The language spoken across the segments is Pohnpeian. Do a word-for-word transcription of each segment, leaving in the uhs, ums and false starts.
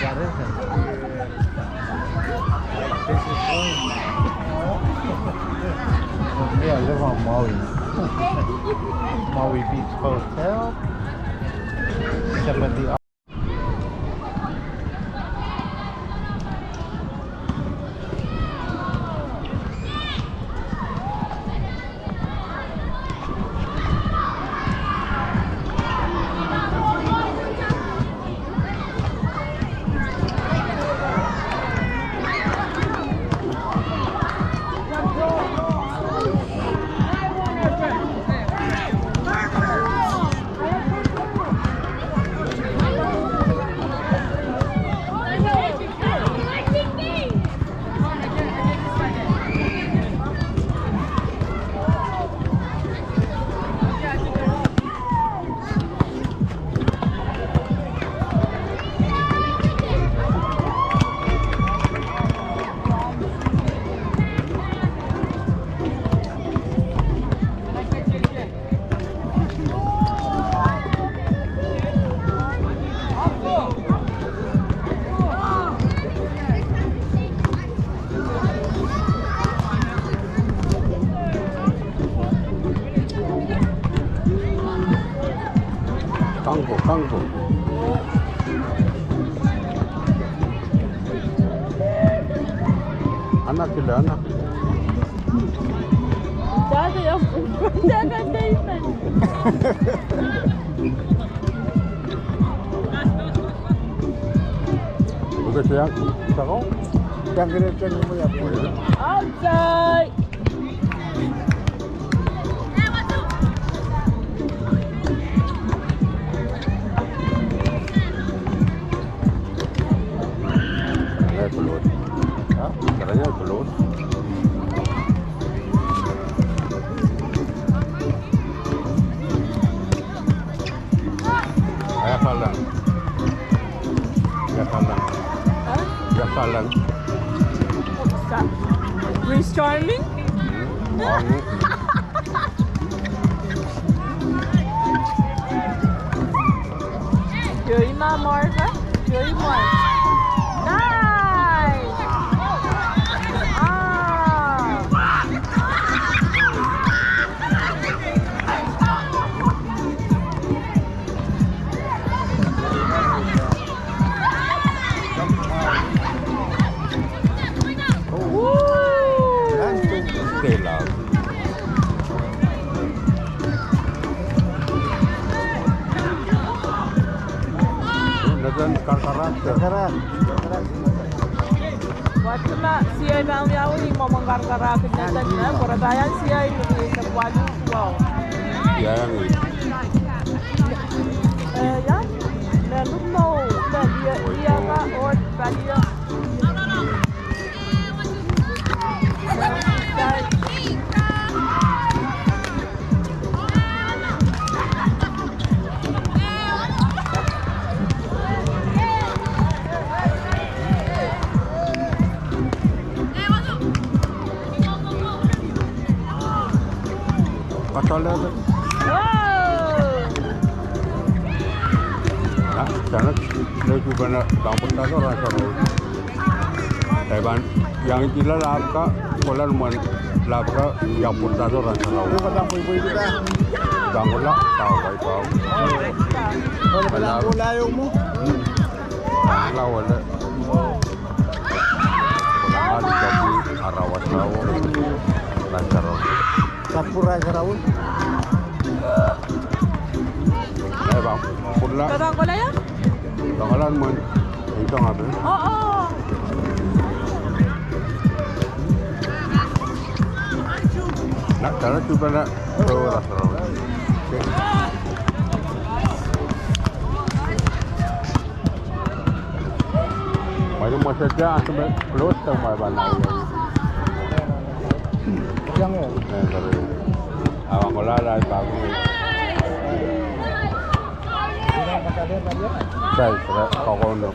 That isn't. This is home. Yeah, I live on Maui. Maui Beach Hotel. Seventy. Kangpo, kangpo. Anak kila, anak. Dada ya, dada David. Bukan siang, siang. Siang kira siang ni ya. Outside. Ia, close. Ha? Katanya close. Ia, kalang. Ia, kalang. Huh? Ia, kalang. Sa-, Prince Charming? Hmm. Ong. Joey ma Martha. Joey Martha. Nice. Ah. Stella. Neken karkarak. Karkarak. Waduhla siai pahn wiawi, mwomwen karkarak neken, eh, pwurada iang siai, neken walu, wow. Siai iang. Eh, ia, me lukmou, me ia, ia ka, oh, palia. Wow! Ah, sana, na tu pahn dangpwurda soh, rasa roh. Eh, pahn iang kihla lap ka, kohla mwen lap ka, iang pwurda soh, rasa roh. Dangkola, tau, kai tau. Kohla mwen lap. Kohla wele. Kohla mwen lap, arawa, tau, rasa roh. Kapura karaun. Eh, pahn pwurla. Pahn kolahng ia? Pahn kolahng mwen. Ito ngapi. Oh, oh. Na, tara tu pala. Oh, rasa roh. Mai masa dia, asal close tu mai bana. Yang, eh. Eh, sorry. Awang kolala babu. Sai, sai, kau kono.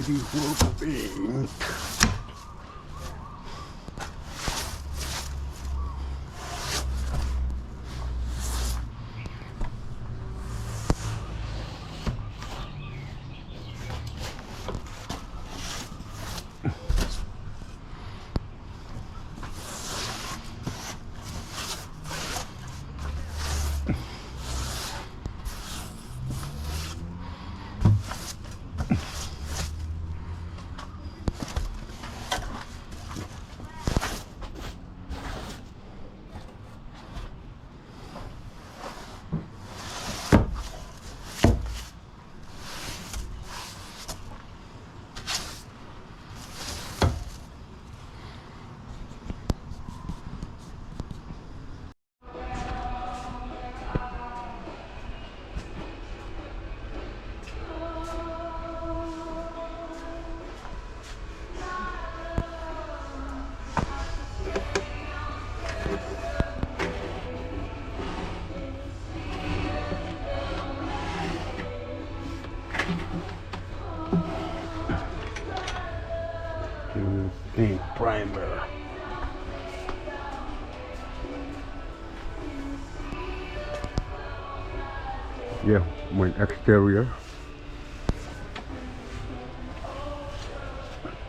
Before paint. Paint primer. Yeah, mwein exterior.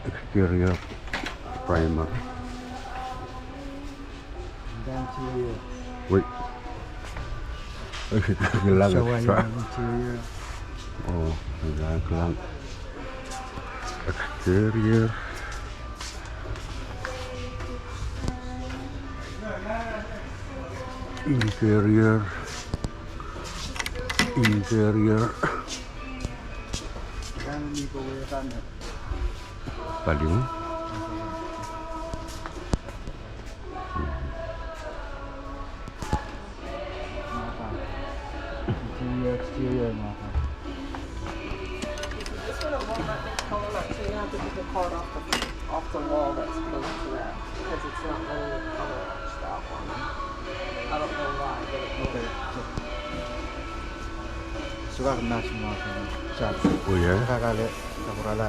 Exterior primer. Interior. Wait. Kilang. So, uh, exterior. Oh, kilang, kilang. Exterior. Interior. Interior. Paliu. Interior, exterior, mah kan. This one, it won't let me color that, so you have to take the card off the, off the wall that's close to that, because it's not letting me color that one. I don't know why, but it won't. Okay, so. Suwak nas mah kan, sa. Oh, yeah? Kakale, kapwurala.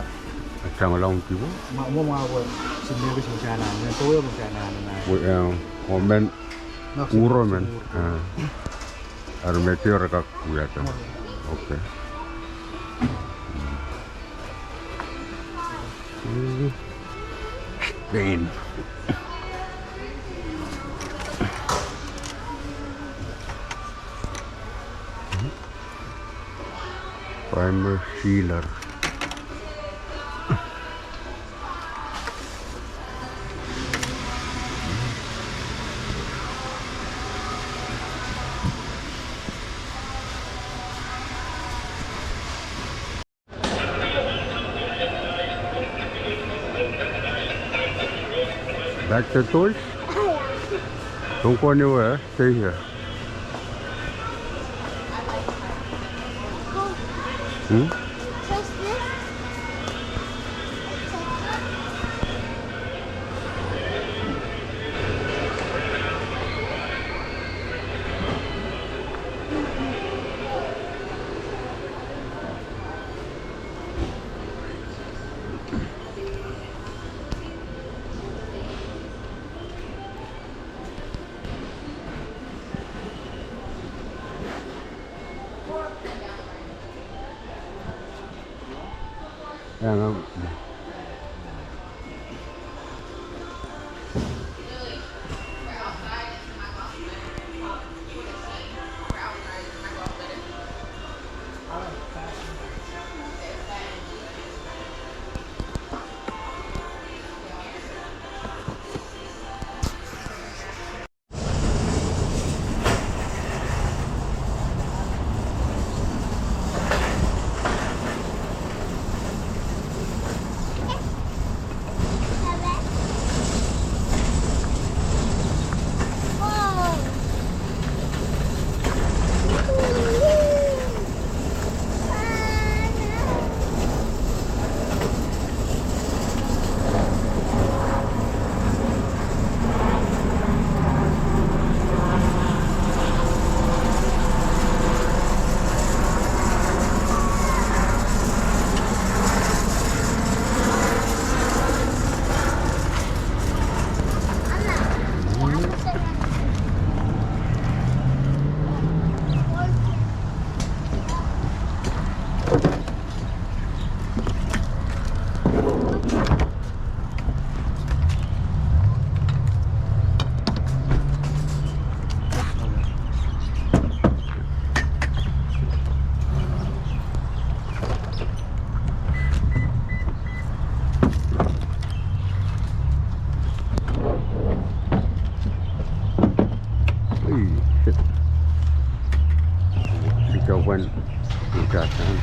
Tangala ong kiwo? Mah, mwo mah wo, sin mehkis menseng anahne, mehn kowe menseng anahne. Wo, eh, oh, mehn uro men. Uro. Ah. Eri mehdi ore kak wiahda. Okay. Stain. Primer sealer. Back the toys. Don't go anywhere. Stay here. Hmm? Wen, ih tatan.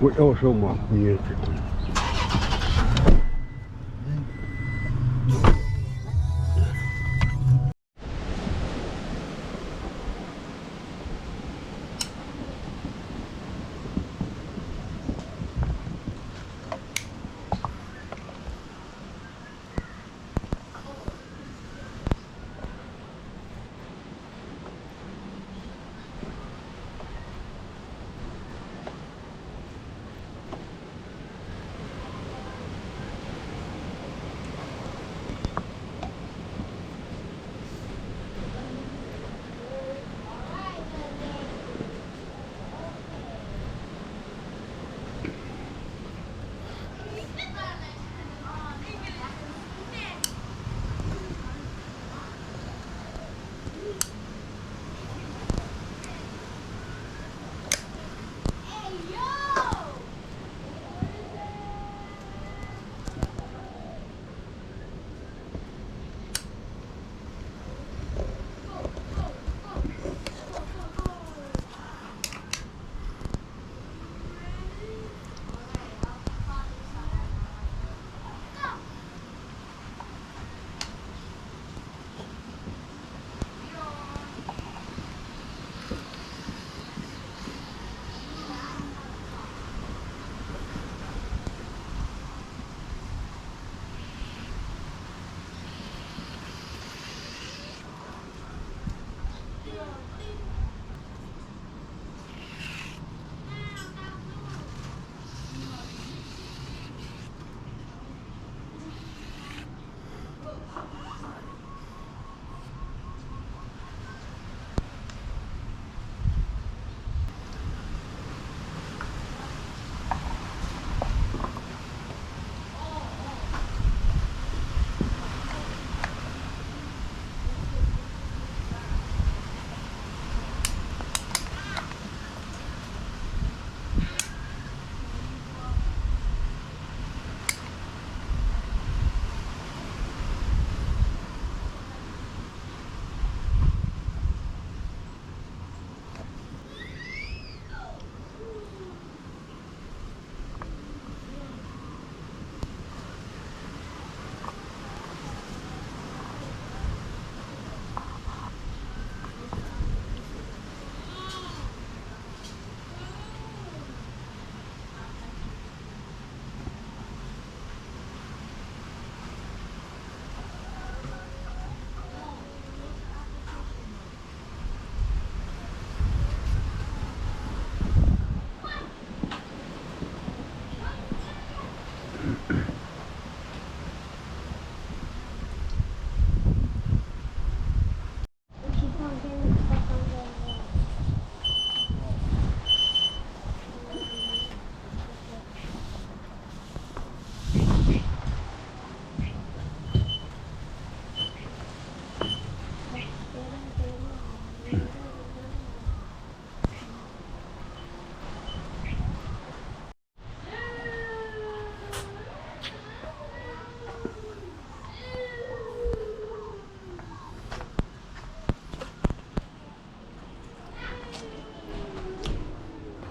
Wait, oh, so much.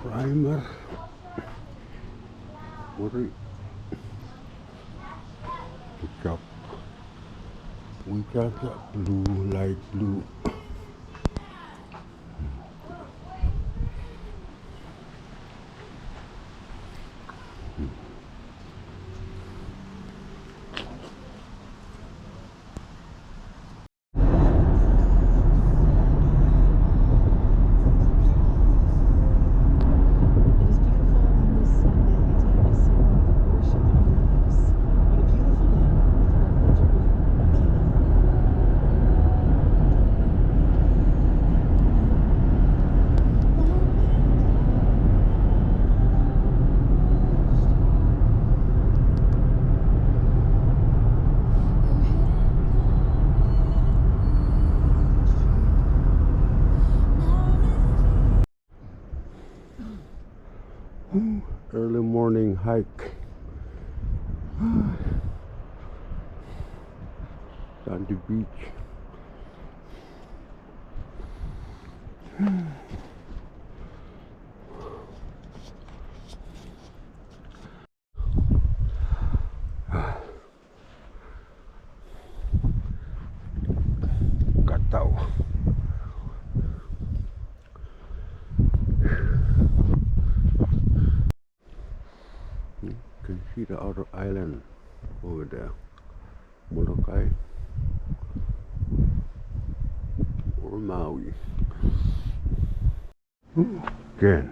Primer. Wuri. Pickup. Wihkada blue, light blue. Hike. Sandy Beach. Kadau. You can see the outer island over there. Molokai or Maui. Again.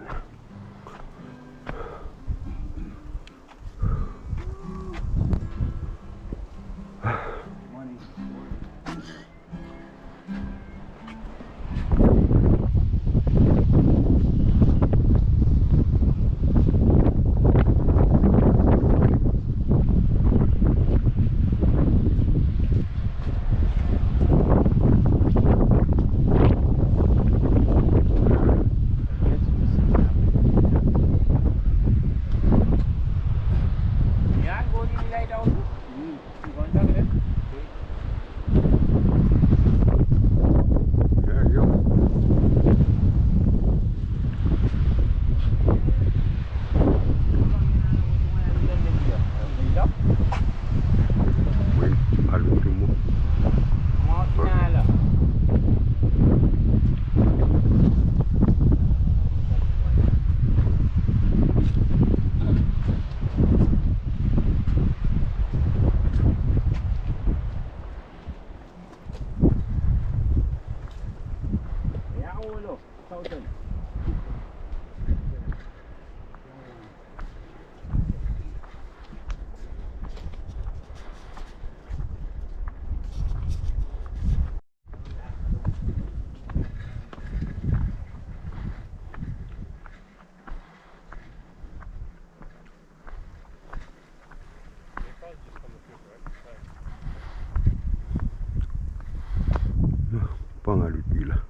Pwangahn lipilahng.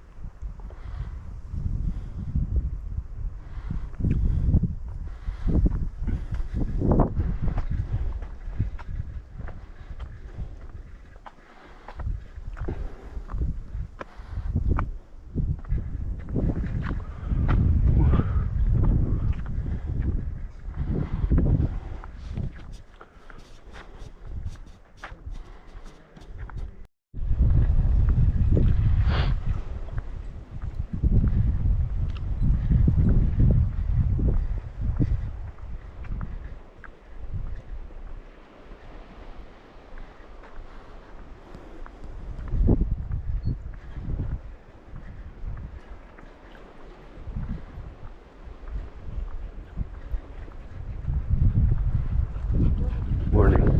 Morning.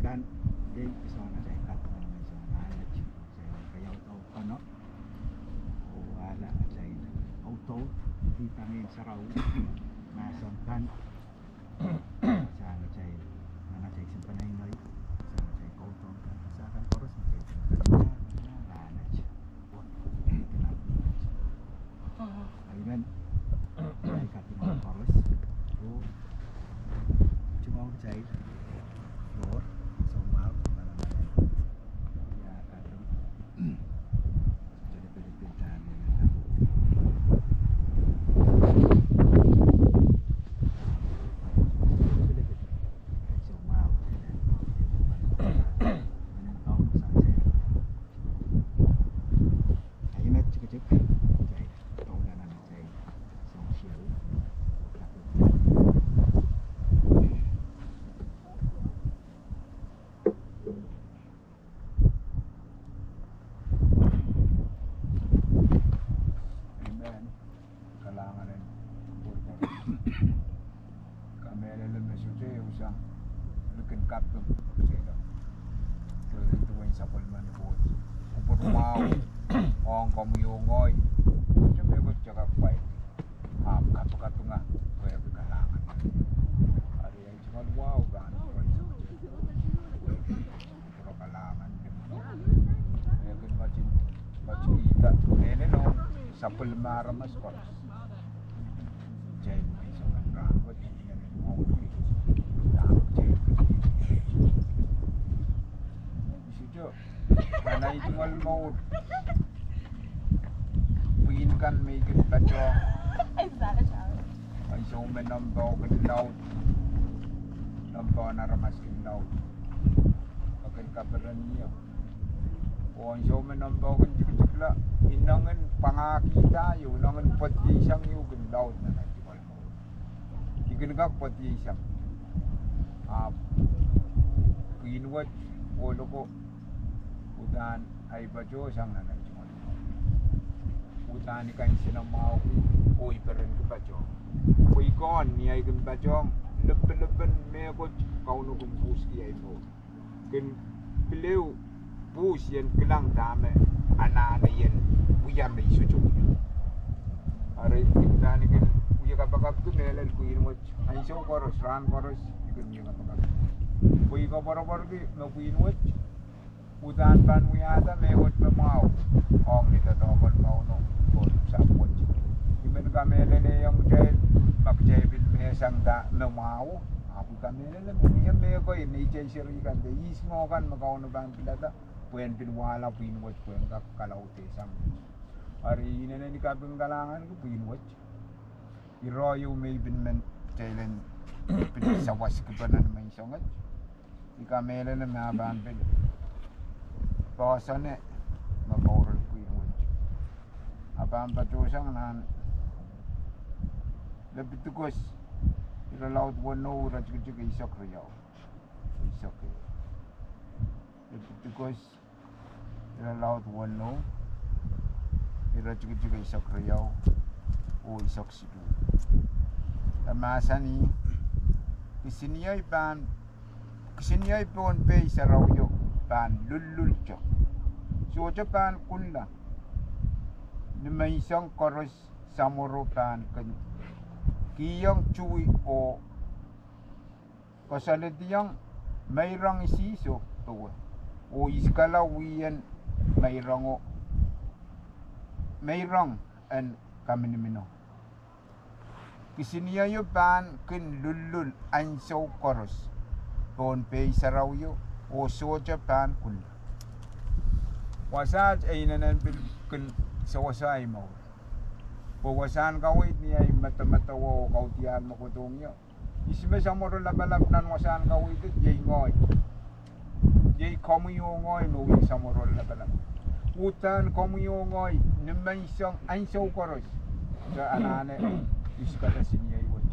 Kan, ei, soangen atail kat, soangen atail kat, keieu tau kono. Oh, ale atail audaud, di pangin sarawi, mahsen kan. Soangen atail, nan atail simpanai ngehi, soangen atail kaudoan kan, soangen koaros me atail simpanai ngehi. Amen. Ai kaping koaros. Oh, tungoal kitail, Lord, soumwahu, manaman. Ia kaping. Jadi pilipil tani. Pilipil. Soumwahu. Menen kau sang saya. Ai met tikitik, kitail, tau nan atail soahng siawi. Amen. Kalahngan en kupwur koaros. Kamehlele me sohte ehu sang likin kaping. Pwe duwen sapwellimen Koht. Kupwur mwahu ong komwi oh ngehi. Sohte mehkot kitail kak pwain. Ahpw kapakapinga, pwehki kalahngan. Ari ei tungoal wahu pahn kupwur kalahngan. Mehkot matin, matin ita, mehlel ong sapwellime aramas koaros. Jai mei soangen rahnwet, ien en mour. Dahme jai. Sito, nan ei tungoal mour. Pwihn kan me I kin patohng. Ansou me noumw kin laud. Noumw en aramas kin laud. Akan kaperen ie. Oh ansou me noumw kin tikitikla, inengen pangahkihda ie, inengen pwediei sang ie kin laud nan ei tungoal mour. I kin kak pwediei sang. Ahpw pwihn wet, oh loko, uhdahn ei patoh sang nan ei tungoal mour. Uhdahn I kansenamwahuki, oh I perenki patohng. Pwe I kohn ni ei kin patohng, lipilipil mehkot Kauno kin pwuhski ei mour. Kin pil ehu pwuhs ien kilang dahme anahne ien wia me I sohte wia. Ari I uhdahn kin wia kapakapki mehlel pwihn wet. Ansou koaros, rahn koaros, I kin wia kapakapki. Pwe I koapworopworki me pwihn wet uhdahn pahn wiahda mehkot me mwahu ong ni doadoahk en Kauno, Koht sapwet. I men kamehlelehiong kitail, ma kitail pil mehsang da me mwahu, ahpw I kamehlele me mie mehkot neitail seri kan de ihs mwo kan me Kauno pahn pilada, pwehn pil wahla pwihn wet pwehn kak kalaudehsang. Ari inenen I kaping kalahnganki pwihn wet. Ire ieu me I pil men kitail en pil sawaski penen menseng wet. I kamehlele me a pahn pil poahsoane me mour en pwihn wet. A pahn patohsang nan Lepitikos irelaud weneu, iretikitik eisek riau. Eisek. Lepitikos irelaud weneu, iretikitik eisek riau oh eisek siluh. E mahsanih, kisiniei pahn, kisiniei pohn pehi sarawio pahn lullul te. Sohte pahn kunla. Ni menseng koaros samworo pahn kin kihong tuwi oh koasoanehdiong meirong isiso powe, oh iskala wien meirongo, meirong en kaminimino. Kisinieio pahn kin lullul ansou koaros pohn pehi sarawio, oh sohte pahn kunla. Wasaht e inenen pil kin sewese ei mour. Pwe wasahn kaweid ni ei medemedewe oh kaudiahl me kohdohng ie. Ihs me samworo lapalap nan wasahn kaweid? Iei ngehi. Iei komwi oh ngehi me wia samworo lapalap. Uhdahn komwi oh ngehi ni menseng ansou koaros te anahne iskala siniei wet.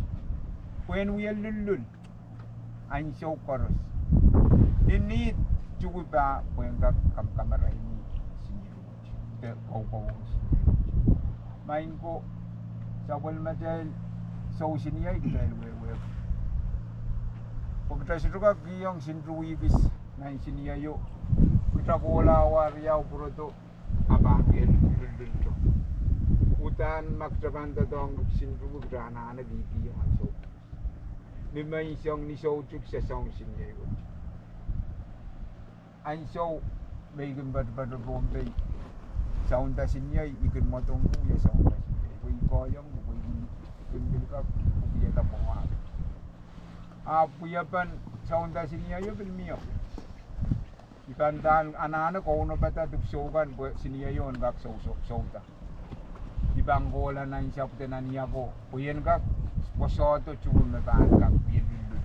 Pwehn wie lullul ansou koaros. Ni nit tuwi pah pwehn kak kamaraini siniei wet. De kaukaweid siniei wet. Maing ko, sapwellimatail sousiniei kitail wehwehki. Pwe kitail sohte kak kihong Sinru wihkis nan senior io, kitail kohla wahriau pwurodo, a pahn kin lulluldo. Uhdahn ma kitail pahn doadoahngki Sinru, kitail anahne lihpihong ansou. Ni menseng ni soutik sasaun senior wet. Ansou me I kin patpato Pohnpei, saunda senior, I kin mwadong wia saunda senior. Pwe I kohiong, pwe I kin, I kin pil kak, pwe I kin pil kak pwonga. Ahpw wiepen saunda senior io pil mie. I pahn uhdahn anahne kaunopada dipwisou kan pwe senior io en kak sou, sou, souda. I pahn kohla nan sapwede nan iako, pwe I en kak pwosohdo tuhke me pahn kak pil lullul.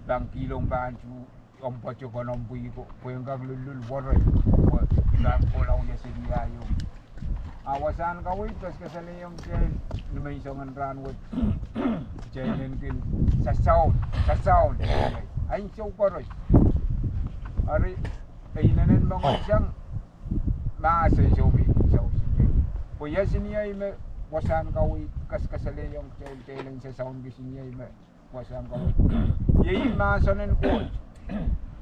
Pahn kihlong pahn tu omw pwoat ko, omw pwihko, pwe en kak lullul werei, pwe I pahn kohla wia senior io. A wasahn kaweid kaskasalehiong kitail ni menseng en rahn wet, kitail en kin sasaun, sasaun, ansou koaros. Eri, e inenen moangehsang, mahsen soh me I kin sawas ie. Pwe ia senior me wasahn kaweid kaskasalehiong kitail, kitail en sasaunki senior me wasahn kaweid. Iei mahsen en Koht.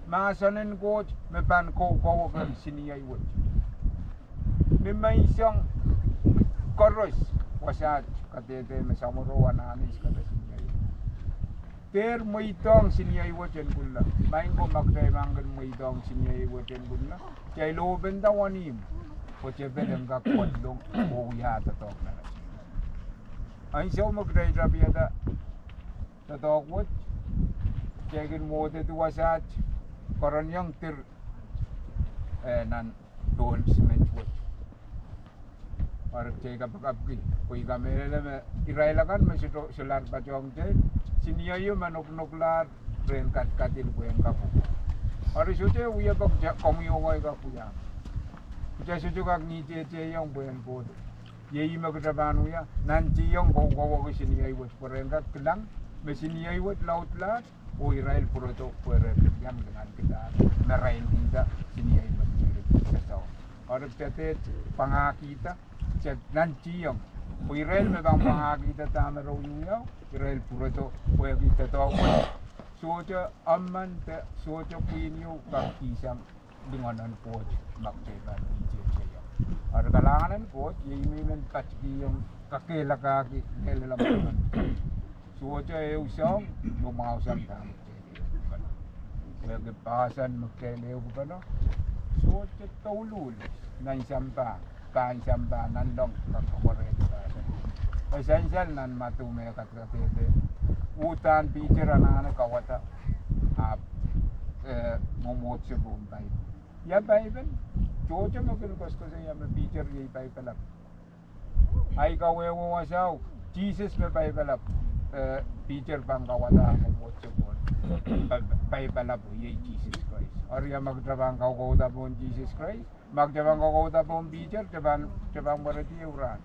Mahsen en Koht me pahn ko, kowek senior wet. Ni menseng koaros, wasaht kadehde me samworo anahne iskada senior. Dehr mweidohng senior wet en kunla. Maing ko, ma kitail pahn kin mweidohng senior wet en kunla, kitail lohpenda wenihmw, pwe tepel en kak pwedlong oh wia doadoahk nan. Ansou me kitail tapiada doadoahk wet, kitail kin mwohdedi wasaht, kereniong dir, eh, nan pohn siment wet. Eri kitail kapakapki, pwe I kamehlele me irail akan me sohte solahr patohwan kitail, senior io me noknoklahr, re en kadkadil pwe en kak kohdo. Eri sohte wiepe kitail, komwi oh ngehi kak wia. Kitail sohte kak ngihtehteiong pwe en kohdo. Iei me kitail pahn wia, nantihong kokohwei senior wet pwe re en kak kilang me senior wet laudlahte, oh irail pwurodo pwe re pil iang lingankihda, me re en kihda senior me pil sasaun. Eri kitail dehr pwangahkihda, kitail nantihong. Pwe irail me pahn pwangahkihda dahme re wiawi, irail pwurodo pwehki doadoahk wet. Sohte emen de sohte pwihn ieu kak kihsang lingan en Koht ma kitail pahn ngihtehteiong. Eri kalahngan en Koht, iei me I men patikihong kakehlakahki lelehng lamalam. Sohte ehu soahng me mwahusang dahme kitail ehukipene. Pwehki poahsoan me kitail ehukipene, sohte douluhl nan sampah, pahn sampah nanleng kak kokohre. E sansal nan Madiu me kadkadehde, uhdahn Piter anahne kauwada, ahpw, eh, mwomwohdiso pohn paip. Ia paip en? Tohto me kin koasoakoasoia me Piter iei paip lap. Ahi kawehwe wasao, Sises me paip lap, eh, Piter pahn kauwada mwomwohdiso pohn, pa-, paip lap iei Sises Krais. Eri ia ma kitail pahn kaukauda pohn Sises Krais, ma kitail pahn kaukauda pohn Piter, kitail pahn, kitail pahn pwaredi ehu rahn.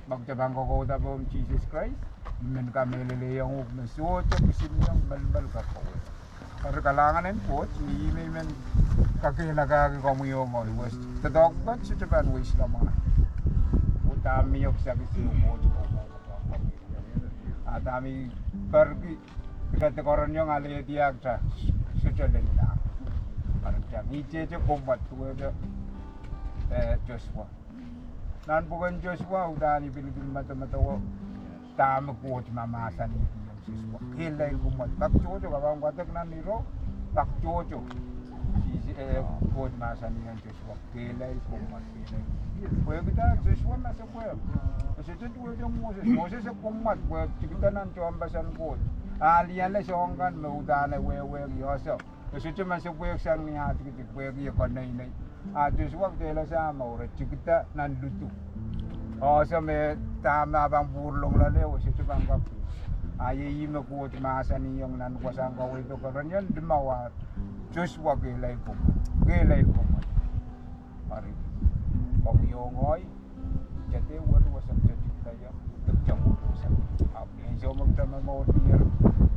Ma kitail pahn kaukauda pohn Sises Krais, I men kamehlelehiong uhk me sohte kisiniong melimel kak kawehwe. Eri kalahngan en Koht, iei me I men kakehlakahki komwi oh ngehi, wes doadoahk kan sohte pahn wes lamalam. Oh dahme mie kisakis ieu Koht ko. A dahme I perki, kitail de kereniong alehdi ahkta, sohte lella. Eri kitail ngihtehteiong Koht, duwehte, eh, Sosua. Nan pwuken Sosua, uhdahn I pil kin medemedewe dahme Koht mahmahsanihong Sosua. Kehlail kou mwadek. Pak tohto, ke pahn wadek nan iro, pak tohto. Sis, eh, Koht mahsanihong Sosua, kehlail kou mwadek, kehlail. Pwehki dah? Sosua masepwehk. E sohte duwehte Moses. Moses e kou mwadek, pwe e tikida nan tehnpas en Koht. A liale soahng kan me uhdahn e wehwehki, oh soh. E sohte masepwehk sang ni ah tikitik, pwehki e konehng nei. A Sosua kitail ese mour, e tikida nan ludu. Oh soh, me dahme e pahn pwurlong loale, e sohte pahn kak. A iei me Koht mahsanihong nan wasahn kaweid, kereniong limau, a Sosua, kehlail kou mwadek, kehlail kou mwadek. Eri, komwi oh ngehi, kitail dehr wehwehki wasahn kitail tikida ie, de kitail mwudohsang. Ahpw ni ansou me kitail momourdier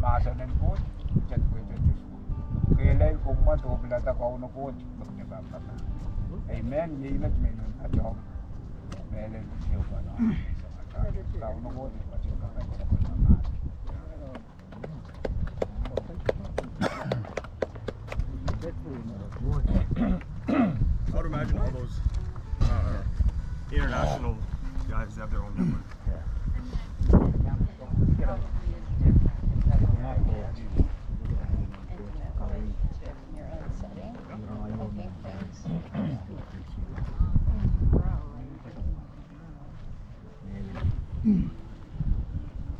mahsen en Koht, kitail duwehte Sosua. Kehlail kou mwadek oh pilada Kauno Koht, me kitail pahn kak. Amen. Iei met me I men patohwan mehlel ieu pahn. Kauno Koht, me kitail kak. I would imagine all those, uh, international guys have their own number.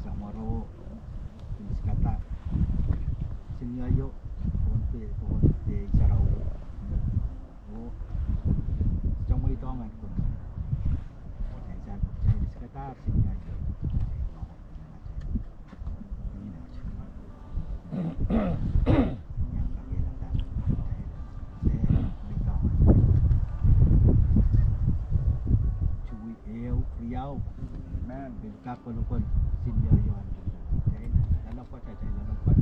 Samworo, kin skada, sinio io, pwon pe, pwon pe sarawi. Oh, samworo tongan pwon. Sai sa, sai skada, sinio io. Tui ehu, riau. Amen. Pil kak kolokol sinio io. Loalopwoat, loalopwoat.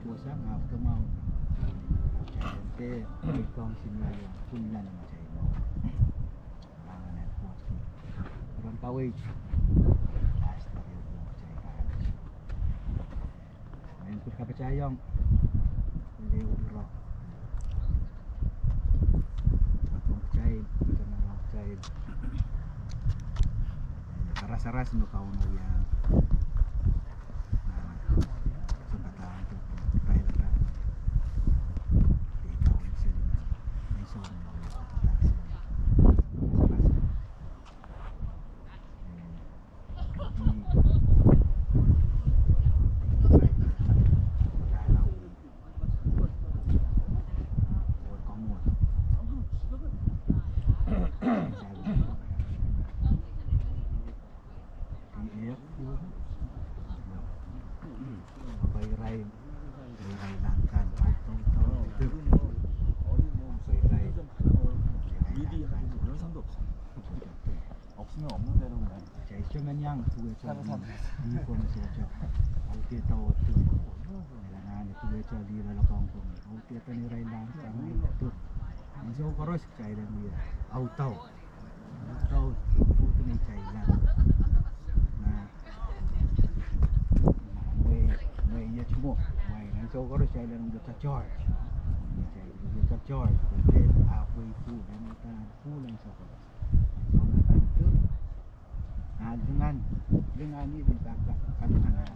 Tuwosang, after mount. Te, pil kong sinio io. Pil nan. Ron kaweid. Pastor, en pil kapatahiong. Leo iro. Patong kitail, patong kitail. Karasaras me Kauno wia. 없으면 없는 대로 그냥. Kitail soh men iang duwehte lih, lih koaros sohte. Audehda oh dur. Ira nan duwehte lih loalokong koaros. Audehda irail lahn kan dur. Ansou koaros kitail en wia audehda. Audehda, audehda me kitail lahn. Na, mwe, mwe iet mwo. Mwe, ansou koaros kitail en wia charge. Kitail en wia charge. Kitail ahpw wia pwuhk, en wia pwuhk ansou koaros. Ansou me kan dur. Ah, lingan, lingan ih pil pak pak, kan lingan ah.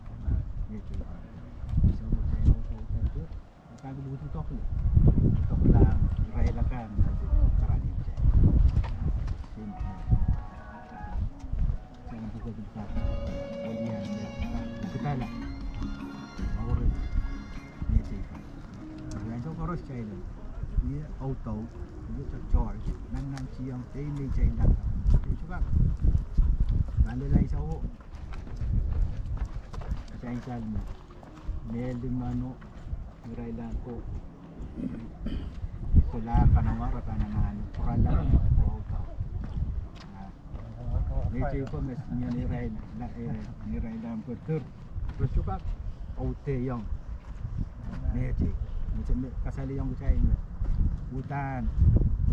Ansou me kitail en wia dur. Kan pil uhdahn tohkla. Tohkla irail akan, karanih kitail. Sen, sen buko pil pak. Olian, ya, pak. Kitala. Maure. Ni seifa. Ansou koaros kitail en wia audehda, wia charge, nan nan tiong, ei me kitail en. Ei sukak. Kan lel ansou. Sansal me. Mehlel limano, irail en ko. Sohla kanengamah, kanengamah, pwurala, pwurala. Ah. Neitail ko me, ni irail, na, eh, ni irail en ko dur. Re sukak, audehong. Neitail. Me, me, kasalehiong kitail me. Uhdahn,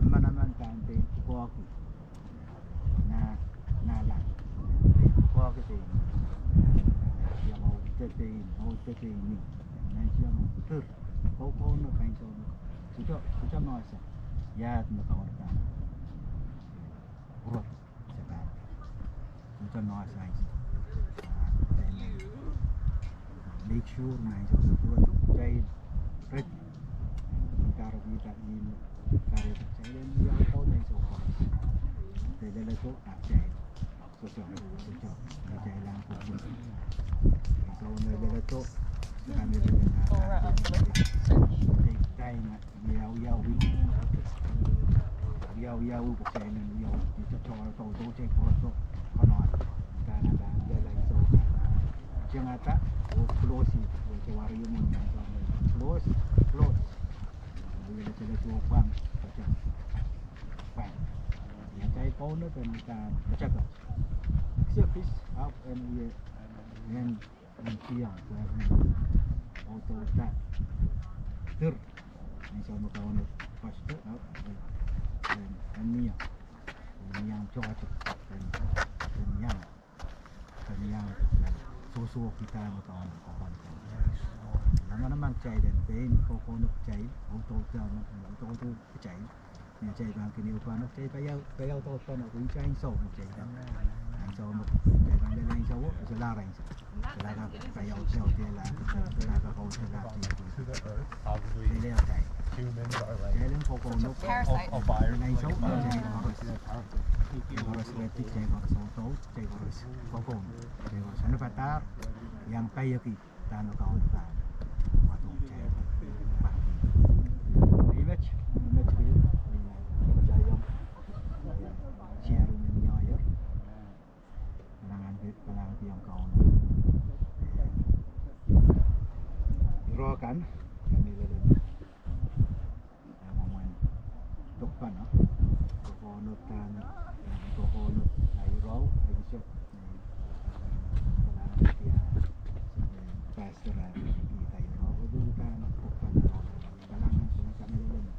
manaman kan pein, koakoa. Na, na la. Koakoa pein. Ia ma uhdahn pein, uhdahn pein ni. Nan ia ma dur. Kau, kau no kain soh no. Sohte, sohte mahs. Ia me kau kan. Pwurok. Sepat. Sohte mahs. Make sure nan ia me pwurok. Kitail. Red. Karo kita ni. Karo kita. Ia kau nan ia. Te leledo. Kitail. Sohte, sohte, sohte, kitail en ko. Soh me leledo, kitail me leledo. Take time, ia, ia, ia, ia, kitail en ia, ia, sohte, sohte, sohte, sohte, sohte, sohte, kitail en leledo. Tiengada, oh, close it, oh, te wari umon, close, close. Ia, leledo, leledo, pwang, sohte, pwang. Ia, kitail Kauno, pwang, sohte, sohte. Except this, ahpw en wia, en, en tiong, en, audehda. Dur. Ni soh me Kauno pastor, ahpw, en, en, en niang. En niang charge, en, en niang. En niang, sohso kita me Kauno kapwaiada. Namanam Kitail en pein kokohno kitail, audaudkihda, audaudkihda kitail. Ni atail pahn kin ehupenehki, kitail pahn audaudkihda, pwe kitail ansou me kitail pahn, ansou me kitail pahn lel ansou, solahr ansou. Solahr kak pahn audaudkihla, solahr kak audaudkihla. Kitail en kokohno, lel ansou, kitail koaros, kitail koaros redi, kitail koaros audaud, kitail koaros kokohno, kitail koaros anahne padahr, iang paieki dahme Kauno pahn wadohng kitail. Met, met kitail, kitail iang share me mie ier. Kalahngan, kalahngan ong Kauno. Ire kan, kamehlele me mwomwen dokpene, kokohno kan, kokohno kan ire, e isek, pastor, ire, kan, dokpene, kalahngan, kamehlele me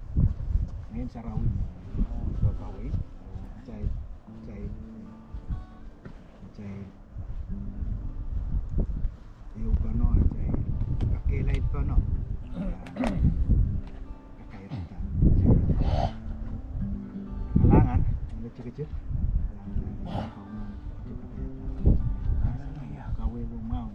Ngehn Sarawi, kawei, kitail, kitail, kitail ehupenehki, kitail kakehlailpene. Kakairada. Kalahngan, me tikitik. Kawehwe mwahu.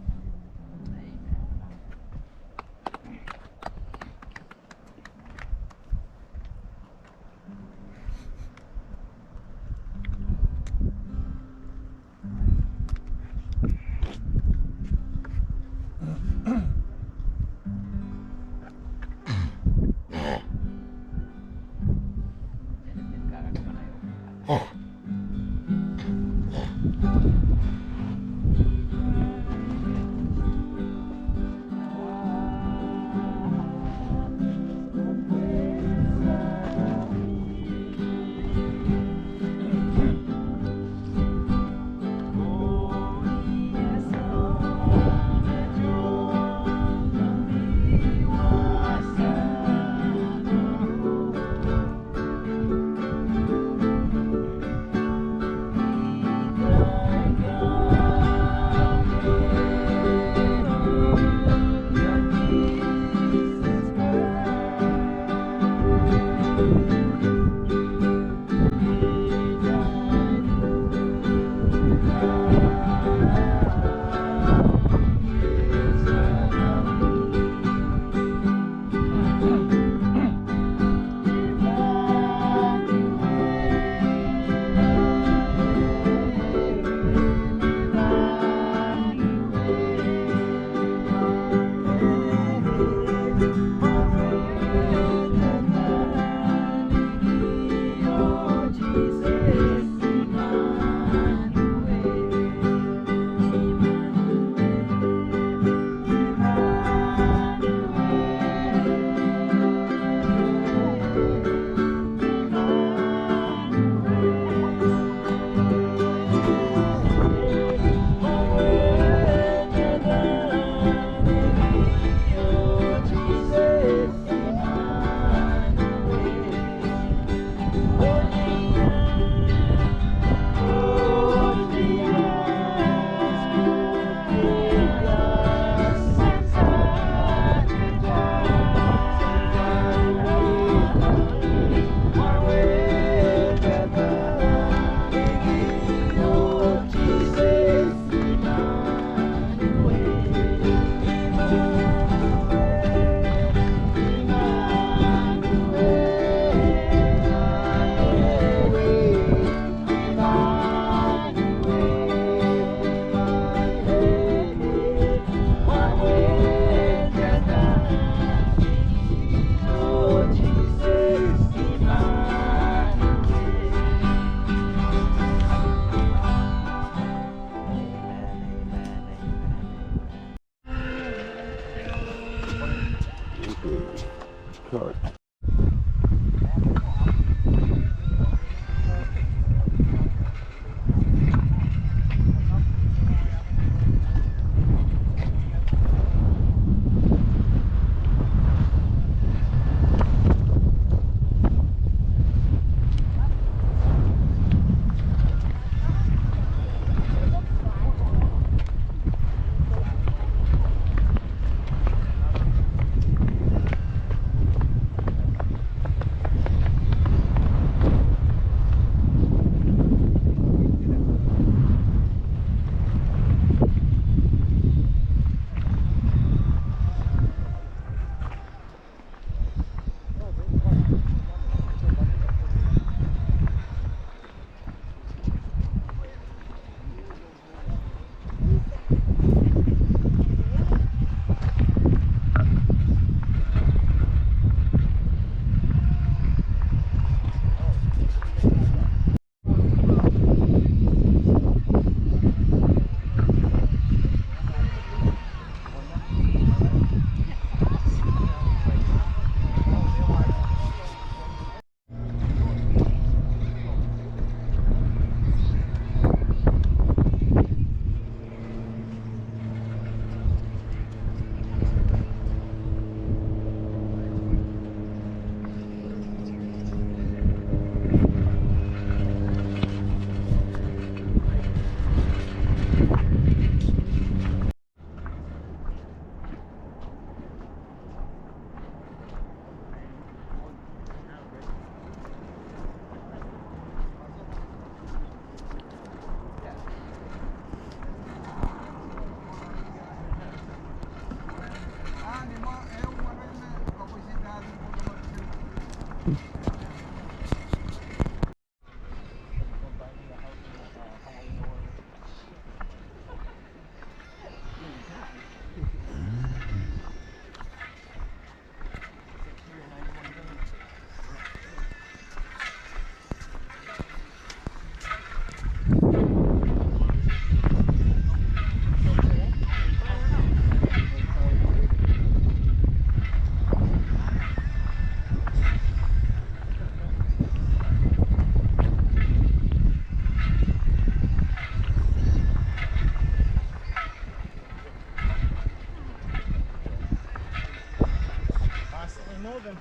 Constantly moving.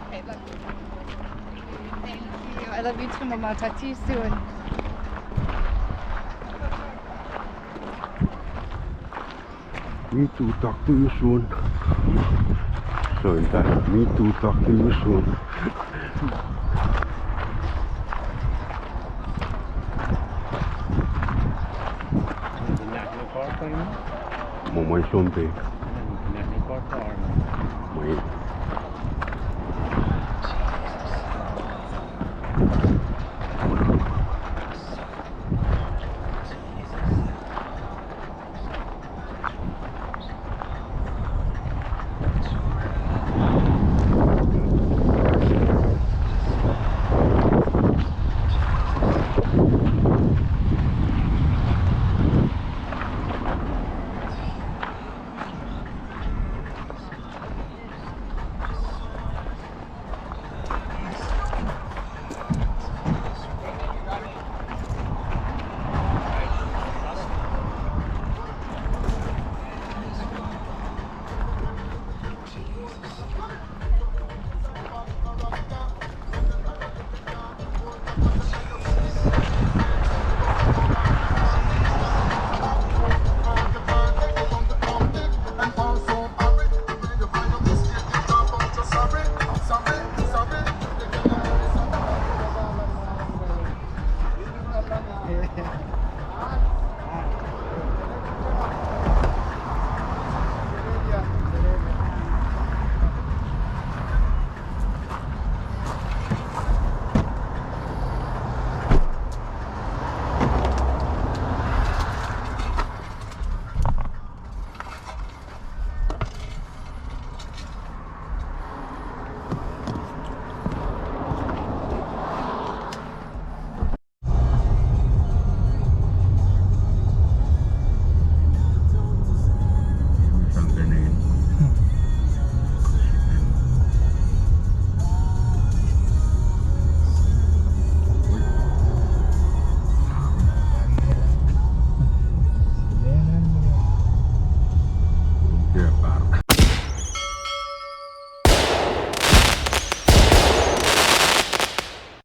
Okay, love you. Thank you. I love you too, Mama. Talk to you soon. Me too, talk to you soon. So, in fact, me too, talk to you soon. Mwomwen sounpei. Mwomwen.